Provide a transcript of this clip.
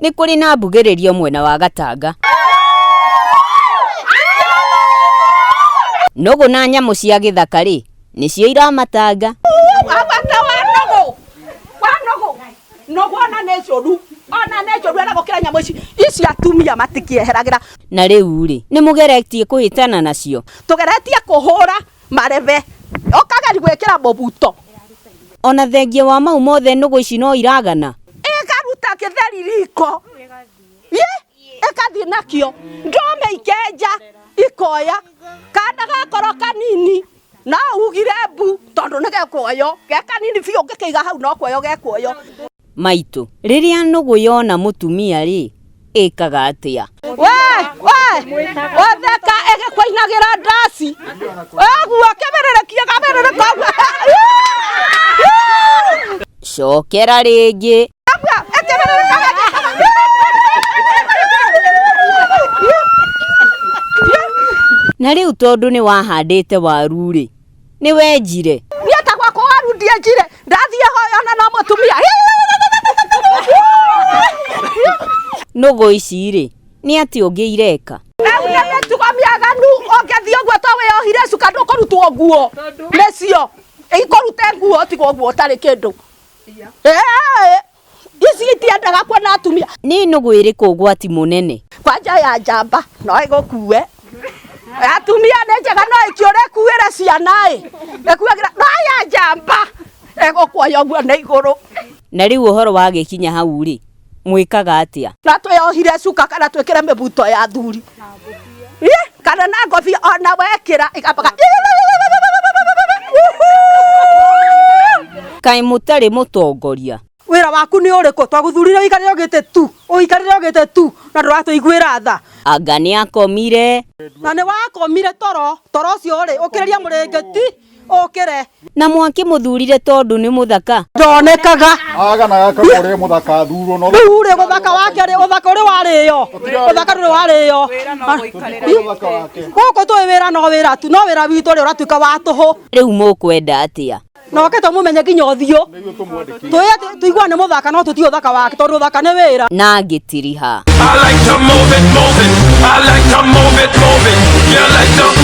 Nĩ kũrĩ na mbugĩrĩrio mwena wa Gatanga. Nũgũ na nyamũ cia gĩthaka-rĩ, nĩcio iramatanga. Bata wa nũgũ wa nũgũ nũgũ ona nĩ njũru ona nĩ njũru ona gũkĩra nyamũ ici ici atumia matikĩeheragĩra. Na rĩu-rĩ, nĩ mũgeretie kũhĩtana nacio? Tũgeretie kũhũra marebe ũkageri gwĩkĩra mũbuto. Ona thengia wa mau mothe nũgũ ici no iragana? Ĩkaruta gĩtheri riko ĩkathiĩ nakĩo ndũme ikenja ikoya kana gakorwo kanini no ugire mbu tondũ nĩ gekuoywo ge kanini biũ ũngĩkĩiga hau no kuoywo gekuoywo. Maitũ, rĩrĩa nũgũ yona mũtumia-rĩ, ĩkaga atĩa? We, we, ũtheka ĩgĩkũinagĩra ndaci ũguo kĩbĩrĩrĩkie gabĩrĩrĩka ũguo. Cokera rĩngĩ. Na rĩu tondũ nĩ wahandĩte waru-rĩ, nĩ wenjire? Niĩ ta gwakwa waru ndienjire, ndathiĩ hoyana na mũtumia. Nũgũ ici-rĩ, nĩ atĩa ũngĩ ireka? Rĩu nĩ mĩtugo mĩaganu, ũngĩthiĩ ũguo to wĩyohire cuka ndũkũrutwo nguo nĩcio, ikũrute nguo ũtigwo ũguo ũtarĩ kĩndũ. Ĩĩ, ici itiendaga kuona atumia. Nĩ nũgũ ĩrĩkũ ũgwati mũnene? Kwanja ya njamba no ĩgũkue. Atumia nĩ njega no ĩkĩũra ĩkuĩre ciana ĩ, ĩkuagĩra no ya njamba ĩgũkuoya ũguo na igũrũ. Na rĩu ũhoro wagĩkinya hau-rĩ, mwĩkaga atĩa? Na twĩyohire cuka kana twĩkĩre mĩbuto ya athuri. Ĩ, kana na ngobia ona wekĩra ĩkambaga Kaĩ mũtarĩ mũtongoria? Wĩra waku nĩ ũrĩkũ? Twagũthurire ũikarĩre gĩtĩ tu, ũikarĩre gĩtĩ tu na ndũratũiguĩra tha. Anga nĩakomire? Na nĩ wakomire toro, toro ũcio rĩ, ũkĩrĩria mũrĩngĩti ũkĩre. Na mwakĩmũthurire tondũ nĩ mũthaka? Ndonekaga. Aganaga kaba ũrĩ mũthaka athurwo no Rĩu rĩ ũthaka wake rĩ, ũthaka ũrĩ warĩo. Ũthaka ndũrĩ warĩo. ũthaka wake. Gũkũ tũĩ wĩra no wĩra tu, no wĩra witũ rĩ ũratuĩka wa tũhũ. Rĩu mũkwenda atĩa? Na oke tũmũmenye nginya ũthiũ. Nĩguo tũmwandĩkithie. Tũĩ atĩ tũigua nĩ mũthaka no tũtiũĩ ũthaka wake tondũ ũthaka nĩ wĩra. Na ngĩtiriha. I like to move it, move it. I like to move it, move it. You like to.